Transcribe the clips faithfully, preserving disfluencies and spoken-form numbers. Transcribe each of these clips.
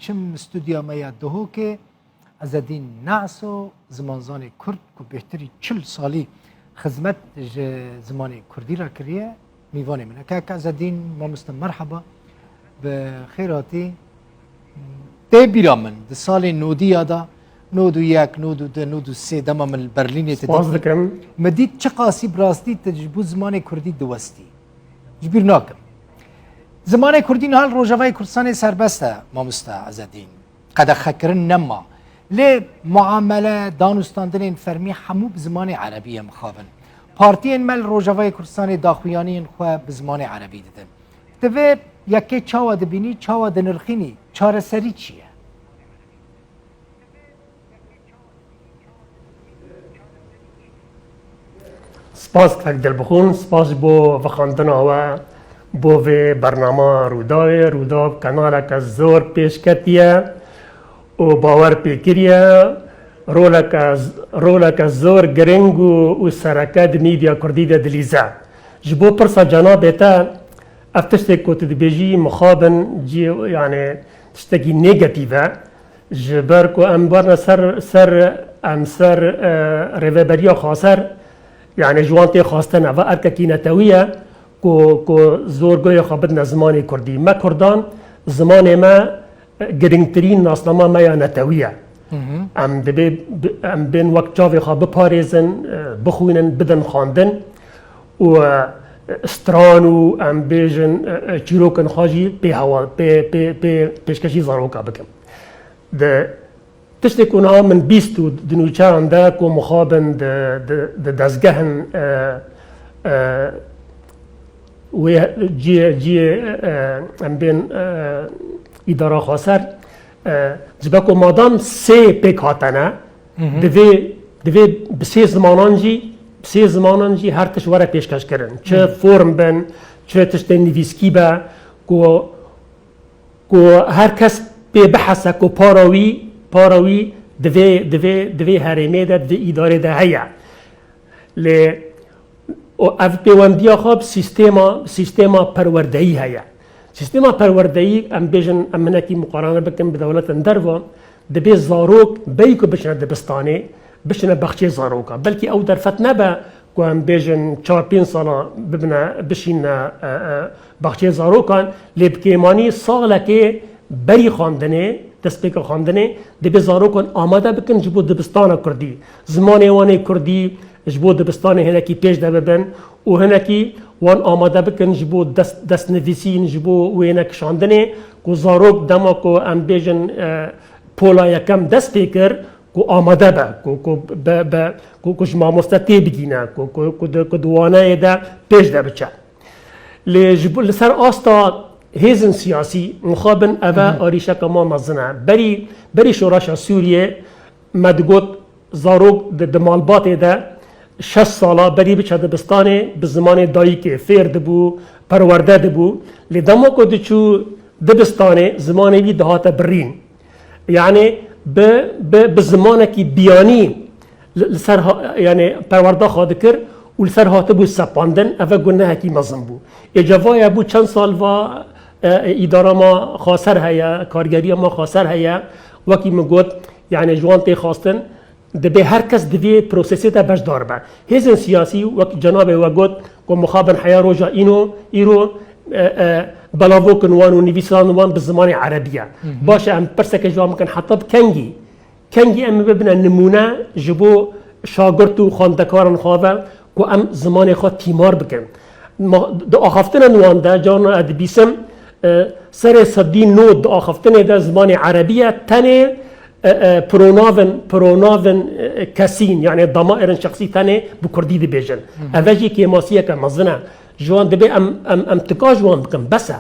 Çim stûdya me ya Duhokê, Ezedîn Naso, zimanzanê Kurd ku bêhtirî çil salî xizmet ji zimanê Kurdî re kiriye, mîvanê min e. Kek Ezedîn, mamoste, merheba, bi xêr hatî. Tê bîra min, di salên nodî ya de, nod û yek, nod û du, nod û sê, dema min li Berlînê te Spas dît, dikim. Me dît çiqasî bi rastî te ji bo zimanê Kurdî diwestî. Ji bîr nakim. Zimanê Kurdî niha li Rojavayê Kurdistanê serbest e, mamoste Ezedîn. Qedexekirin nema. Lê muamele, danûstandinên fermî hemû bi zimanê erebî ye mixabin. Partiyên me li Rojavayê Kurdistanê daxuyaniyên xwe bi zimanê erebî didin. Tu vê yekê çawa dibînî, çawa dinirxînî, çareserî çi ye? Spas kek Dilbixwîn, spas ji bo vexwendina we, bo vê bernama Rûdawê. Rûdaw kanaleke zor pêş ketiye û bawer pê kiriye, roleke, roleke zor giring û, û sereke di medya kurdî de dilîze. Ji bo pirsa cenabê te, ev tiştê ku tu dibêjî mixabin cî, yani tiştekî negatîf e. Ji ber ku em werine ser, ser, em ser, e, rêveberiya xweser, yani ji wan tê xwestin, eva erkekî netewî ye ku, ku zor guhê xwe bidine zimanê kurdî. Me kurdan, zimanê me, e, girîngtirîn nasnama me ya netewî ye. Em dibê bi-, em bên wek çavê xwe biparêzin, e, bixwînin, bidin xwendin û, e, stran û em bêjin, e, e, çîrokên xwe jî pê hewa, pê, pê, pê pêşkêşî zaroka bikin. Di tiştê ku niha min bîst û di nûçeyan de ku mixabin di, di, di dezgehin, e, e, wê ciyê, ciyê, e, em bên, e, îdara xweser, e, ji ber ku madam sê pêk hatene, divê, divê bi sê zimanan jî, bi sê zimanan jî her tişt were pêşkeş kirin. Çi form bin, çi tiştên nivîskî be, ku ku her kes pê bihese ku para wî, para wî di vê, di vê, di vê herêmê de, di vê îdarê de heye. Lê o ev pêwendiya xwe bi sîstema, sîstema perwerdeyî heye. Sîstema perwerdeyî, em bêjin, em hinekî muqarene bikin bi dewletên derve, dibê zarok berî ku biçine dibistanê, biçine baxçeyê zaroka. Belkî ew derfet nebe ku em bêjin çar pênc sala bibine, bişîne, e, e, baxçeyê zarokan, lê bi kêmanî salekê berî xwendinê, destpêka xwendinê, dibê zarokan amade bikin ji bo dibistana kurdî. Zimanê wan ê kurdî ji bo dibistanê hinekî pêş de bibin û hinekî wan amade bikin ji bo dest, destnivîsîn, ji bo wêne kişandinê, ku zarok dema ku em bêjin, e, pola yekem dest pê kir, ku amade be, ku, ku be, be, ku, ku ji mamoste têbigîne, ku, ku, ku di, ku di waneyê de pêş de biçe. Lê ji bo, li ser asta hêzên siyasî, mixabin eve arîşeke ma mezin e. Berî, berî şoreşa Sûriyê me digot zarok di, di malbatê de şeş sala berî biçe dibistanê bi zimanê dayikê fêr dibû, perwerde dibû. Lê dema ku diçû dibistanê, zimanê wî dihate birîn. Yani bi, bi, bi zimanekî biyanî li, li ser ha-, yani perwerda xwe dikir û li ser hatibû sepandin, eve gunehekî mezin bû. Ê cevaya bû çend sal va, e, e, îdara ma xweser heye, kargeriya ma xweser heye, wekî min got, yani ji wan tê xwestin, dibê her kes di vê prosesê de beşdar be. Hêzên siyasî, wek cenabê we got, ku mixabin heya roja îno, îro, e, e, belavokin wan û nivîsandin wan bi zimanê erebî ye. Baş e, em pirseke ji wan bikin, heta bi kengî, kengî em ê bibine nimûne ji bo şagirt û xwendekarên xwe ve ku em zimanê xwe tîmar bikin. Ma, di axaftinên wan de, carna ez dibîsim, e, serê sedî nod di axaftinê de zimanê erebî ye, tenê, e, e, pronavin, pronavin, e, kesîn, yani damairên şexsî tenê bi kurdî dibêjin. Eve jî kêmasiyeke mezin e. Ji wan dibê em, em, em tika ji wan bikin, bes e.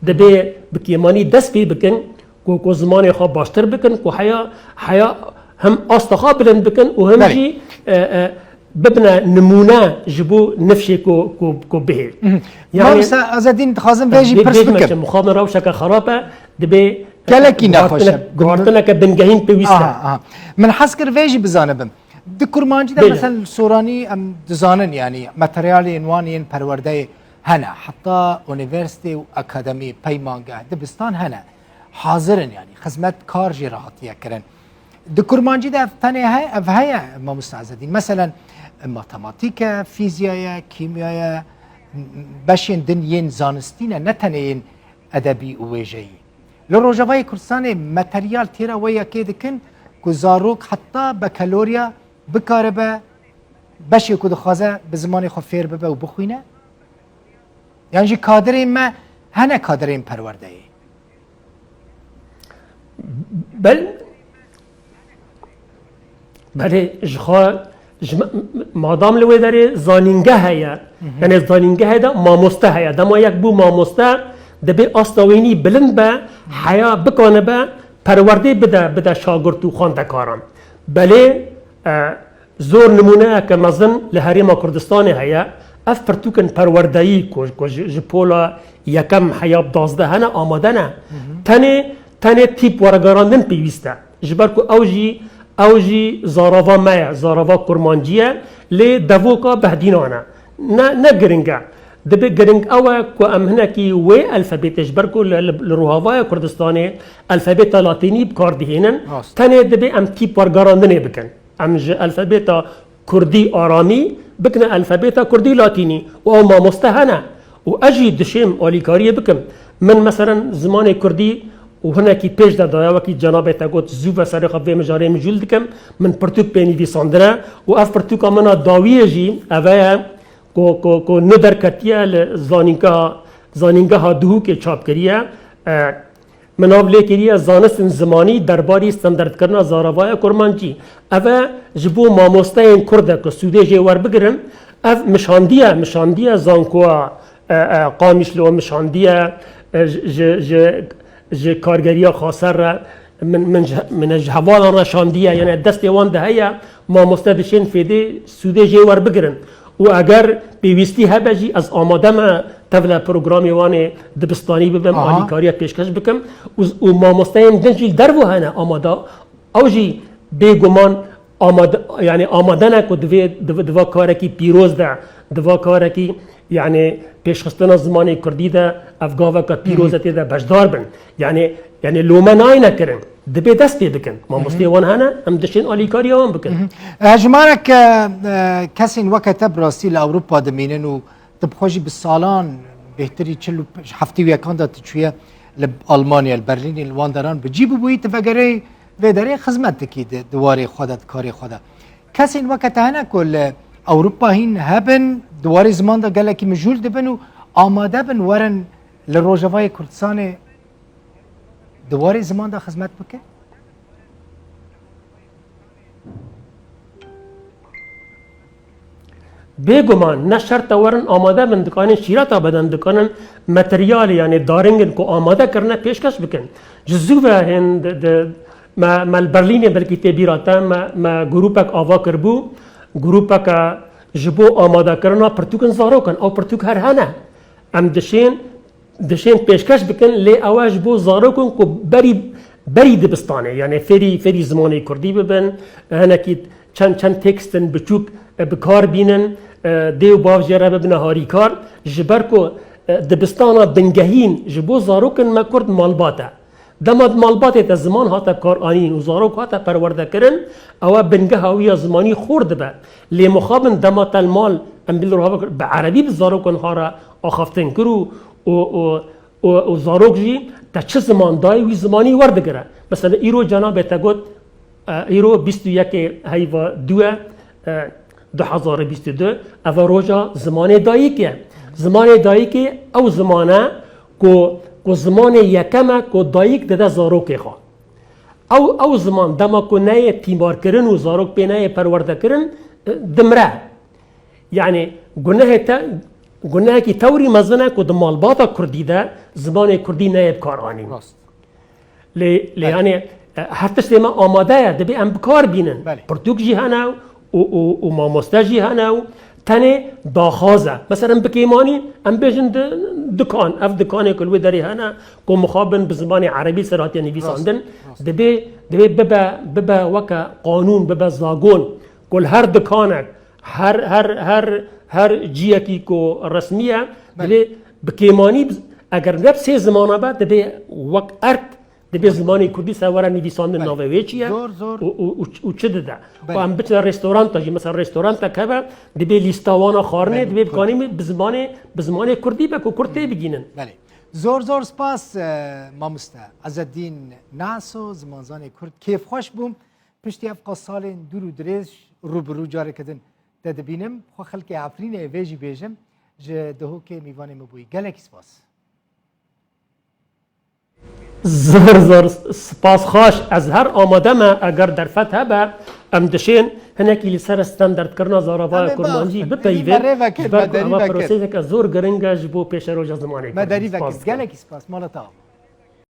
Dibê bi kêmanî dest pê bikin ku, ku zimanê xwe baştir bikin, ku heya, heya him asta xwe bilind bikin û him Belê. jî, e, e, bibine nimûne ji bo nifşê ku, ku, ku bihê. Mhm. Yani, Mamoste Ezedîn, dixwazim vê jî bê-, pirs bêjime bikim. Çi, mixabin rewşeke xerab e, dibê Gelekî nexweş e. guhartine-, guhartineke bingehîn pêwîst e. Aha, aha. Min hez kir vê jî bizanibim. Di kurmancî de, Bêle. Mesela, soranî em dizanin, yani materyalên wan yên perwerdeyê hene. Heta unîversîte û akademî, peymangeh, dibistan hene. hazir in, yanî xizmet, kar jê re hatiye kirin. Di kurmancî de ev tenê he-, ev heye, mamoste Ezedîn. Meselen, matematîk e, fîzya ye, kîmya ye, beşên din yên zanistî ne, ne tenê yên edebî û wêjeyî. Li Rojavayê Kurdistanê materyal têra wê yekê dikin ku zarok heta bakalorya bikaribe beşê ku dixwaze bi zimanê xwe fêr bibe û bixwîne? Yan jî kadirên me hene, kadirên perwerdeyê? Bel, belê, ji xwe, ji me-, madam li wê derê zanîngeh heye. Yanî zanîngehê de mamoste heye. Dema yek bû mamoste, dibê asta wînî bilind be, heya bikanibe perwerdê bide, bide şagirt û xwendekaran. Belê, e, zor nimûneyeke mezin li Herêma Kurdistanê heye. Ev pirtûkên perwerdeyî ku, ku ji, ji pola yekem heya bi duwazdeh hene, amade ne. Tenê, tenê tîp wergerandin pêwîst e. Ji ber ku ew jî, ew jî zarava me ye, zarava kurmancî ye, lê devoka behdînan e. Ne, ne giring e. Dibê giring ew e ku em hinekî wê elfebêtê, ji ber ku li, li, li Rojavaya Kurdistanê elfebêta latînî bi kar dihênin, Rast. tenê dibê em tîp wergerandinê bikin. Em ji elfebêta kurdî aramî bikine elfebêta kurdî latînî û ew mamoste hene û ez jî dişêm alîkariyê bikim. Min meselen zimanê kurdî û hinekî pêş de daye, wekî cenabê te got, zû ve serê xwe vê mijarê mijûl dikim, min pirtûk pê nivîsandine û ev pirtûka min a dawiyê jî eve ye ku, ku, ku nu derketiye li zanîngeha, zanîngeha Duhokê çap kiriye. E, Min av lê kiriye zanistên zimanî derbarî standardkirina zaravaya kurmancî. Ev e ji bo mamosteyên kurd e ku sûdê jê werbigirin. Ev mişandiye, mişandiye zankoya, e, e, Qamîşlo, mişandiye, e, ji, ji, ji, ji kargeriya xaser re. Min, min ji, min ji hevalan re şandiye, yani destê wan de heye, mamoste dişên fêdê sûdê jê werbigirin. Û eger pêwîstî hebe jî, ez amade me tevle programê wan ê dibistanî bibim, Aha. alîkariya pêşkeş bikim. Û, û mamosteyên din jî li derve hene amade. Ew jî bêguman amade, yani amade ne ku divê, div-, diva karekî pîroz de, diva karekî, yani pêşxistina zimanê kurdî de ev gaveke pîroz e, tê de beşdar bin. Yani, yani lome nayne kirin. Dibê dest pê bikin. Mamosteyê wan hene, em dişên alîkariya wan bikin. Hı hı. E, jimarek, e, e, kesên weke te bi rastî li Ewropa dimînin û tu bi xwe jî bi salan, bêhtirî çil û heftê û yekan de tu çûye li Almanya, li Berlînê, li wan deran bi cî bûbûyî, tu vegerê vê derê xizmet dikî di, di warê xwe de, di karê xwe de. Kesên weke te hene ku li Ewropa hîn hebin, di warê ziman de gelekî mijûl dibin û amade bin werin li Rojavayê Kurdistanê di warê ziman de xizmet bikin? Bêguman ne şert e werin amade bin, dikanin şîreta bidin, dikanin materyalê, yani daringin ku amade kirine pêşkeş bikin. Ji zû ve hên di, di, me, me li Berlînê belkî tê bîra te, me, me grûpek ava kiribû, grûpeke ji bo amadekirina pirtûkin zarokan, ew pirtûk her hene. Em dişên Dişên pêşkeş bikin, lê ew e ji bo zarokan ku berî, berî dibistanê, yani fêrî, fêrî zimanê kurdî bibin, hinekî çend, çend tekstên biçûk, e, bi kar bînin, e, dê û bav jê re bibine harîkar, ji ber ku, e, dibistana bingehîn ji bo zarokên me kurd malbat e. Dema di malbatê de ziman hate karanîn û zarok hate perwerdekirin, ew e bingeha wî ya zimanî xor dibe. Lê mixabin dema te li mal, em bi li rava kir, bi erebî bi zarokan ha re axaftin kir û, û, û, û, û zarok jî te çi ziman dayî wî zimanî werdigire. Mesela îro cenabê te got, e, îro bîst û yekê heyva dû e, e, du hezar û bîst û du, ev e roja zimanê dayîk e. Zimanê dayîkê ew ziman e ku, ku zimanê yekem e ku dayîk dide zarokê xwe. Ew, ew ziman dema ku neyê tîmarkirin û zarok pê neyê perwerdekirin, e, dimire. Yani gunehê te, gunehekî tewrî mezin e ku di malbata kurdî de zimanê kurdî neyê bikaranîn. Rast. Lê, lê Belê. yani, e, her tiştê me amade ye, dibê em bi kar bînin. Belê. Pirtûk jî hene û, û, û mamoste jî hene û tenê daxwaz e. Mesela bi kêmanî em bêjin di, dikan, ev dikanê ku li wê derê hene, ku mixabin bi zimanê erebî ser hatiye nivîsandin, Rast, rast. dibê, dibê bibe, bibe weke qanûn, bibe zagon, ku li her dikanek, her, her, her, her ciyekî ku resmî ye, Belê. dibê bi kêmanî, eger ne bi sê zimana be, dibê wek erd Dibê zimanê kurdî ser were nivîsandin, navê wê çi ye? Zor, zor. Û, û, û, û çi dide? Belê. Û em biçine restoranta jî, mesela restorantek hebe, dibê lîsta wana xwarinê, belê, dibê bikanî bi zimanê, bi zimanê kurdî be ku kurd tê bigînin. Belê. Zor, zor spas, e, mamoste Ezeddîn Naso, zimanzanê kurd. Kêfxweş bûm. Piştî ev qas salên dûr û dirêj rû bi rû careke din te dibînim. Xwe xelkê Efrînê vê jî bêjim. Ji Dihokê mîvanê min bûyî. Gelekî spas. Zor zor spas xweş. Ez her amade me, eger derfet hebe, em dişên hinekî li ser standardkirina zaravaya kurmancî bipeyvin. Ji ber ku eva proseseke zor giring e ji bo pêşeroja zimanê kurdî. Gelekî spas. Mala te ava.